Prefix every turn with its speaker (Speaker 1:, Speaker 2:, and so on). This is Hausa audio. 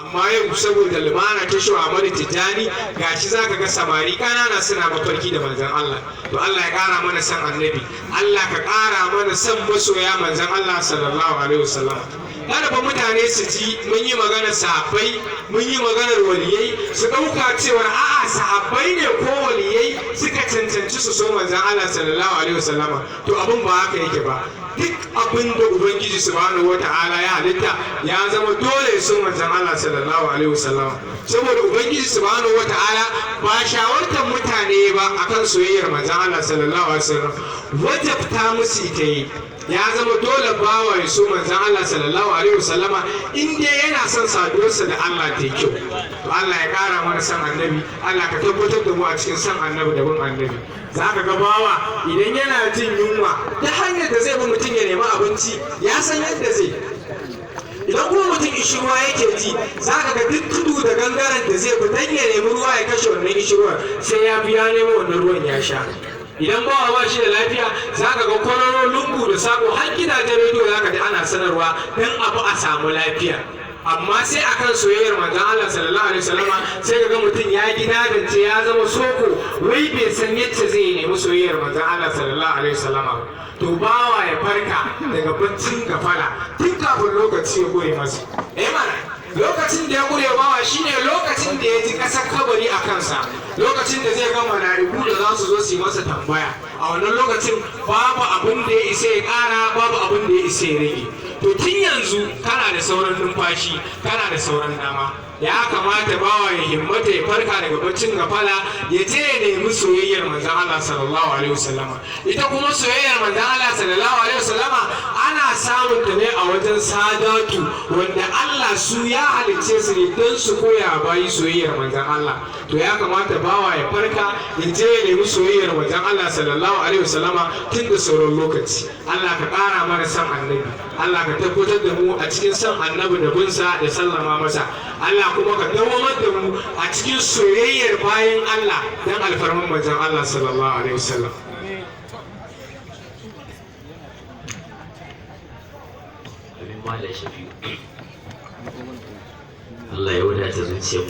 Speaker 1: Amma yau, saboda lumana ta Shehu Ahmadu Tijjani, gashi zaka ga samari kanana suna mafarki da manzon Allah. To, Allah ya kara mana san Annabi. Allah ka kara mana san masoya manzon Allah sallallahu alaihi wasallam. Kada fa mutane su ji mun yi maganar sahabbai, mun yi maganar waliyai, su ɗauka cewar a'a, sahabbai ne ko waliyai suka cancanci su so manzon Allah sallallahu alaihi wasallama. To, abin ba haka yake ba. Duk abin da Ubangiji subhanahu wata'ala ya halitta ya zama dole ya so manzon Allah sallallahu alaihi wasallama, saboda Ubangiji subhanahu wata'ala ba shawartar mutane ba akan soyayyar manzon Allah sallallahu alaihi wasallam, wajabta musu ita yi. Ya zama dole bawa ya so manzon Allah sallallahu alaihi wasallama in dai yana son saduwarsa da Allah ta kyau. To, Allah ya kara mana son Annabi. Allah ka tabbatar da mu a cikin son Annabi da bin Annabi. Za ka ga bawa idan yana jin yunwa, ta hanyar da zai bi mutum ya nemi abinci ya san yadda zai. Idan kuma mutum ishirwa yake ji, za ka ga duk tudu da gangaren da zai bi dan ya nemi ruwa ya kashe wannan ishirwar, sai ya biya nemo wannan ruwan ya sha. Idan bawa ba shi da lafiya, za ka ga kwararo, lungu da sako, har gidajen rediyo za ka ji ana sanarwa don abu a samu lafiya. Amma sai akan soyayyar manzon Allah sallallahu alaihi wasallama, sai ka ga mutum ya gidadance, ya zama soko, wai bai san yadda zai nemi soyayyar manzon Allah sallallahu alaihi wasallama ba. To, bawa ya farka daga baccin gafala tun kafin lokaci ya goye masa. Eh mana, lokacin da ya gure bawa shine lokacin da ya ji ƙasar kabari a kansa, lokacin da zai ga mala'iku da za su zo su yi masa tambaya. A wannan lokacin babu abin da ya isa ya ƙara, babu abin da ya isa ya rage. To, tun yanzu kana da sauran numfashi, kana da sauran dama, ya kamata bawa ya himmata, ya farka daga baccin gafala, ya je ya nemi soyayyar manzon Allah sallallahu alaihi wasallama. Ita kuma soyayyar manzon Allah sallallahu alaihi wasallama ana samun ta ne a wajen sadatu, wanda Allah su ya halicce su ne don su koya bayi soyayyar manzon Allah. To, ya kamata bawa ya farka, ya je ya nemi soyayyar manzon Allah sallallahu alaihi wasallama tun da sauran lokaci. Allah ka ƙara mana san Annabi. Allah ka tabbatar da mu a cikin san Annabi da binsa da sallama masa. Allah kuma ka dawamar da mu a cikin soyayyar bayan Allah dan alfarman manzon Allah sallallahu alaihi wasallam.
Speaker 2: Amin, Malam Shafi'u. Allah ya wadata zuciyarmu.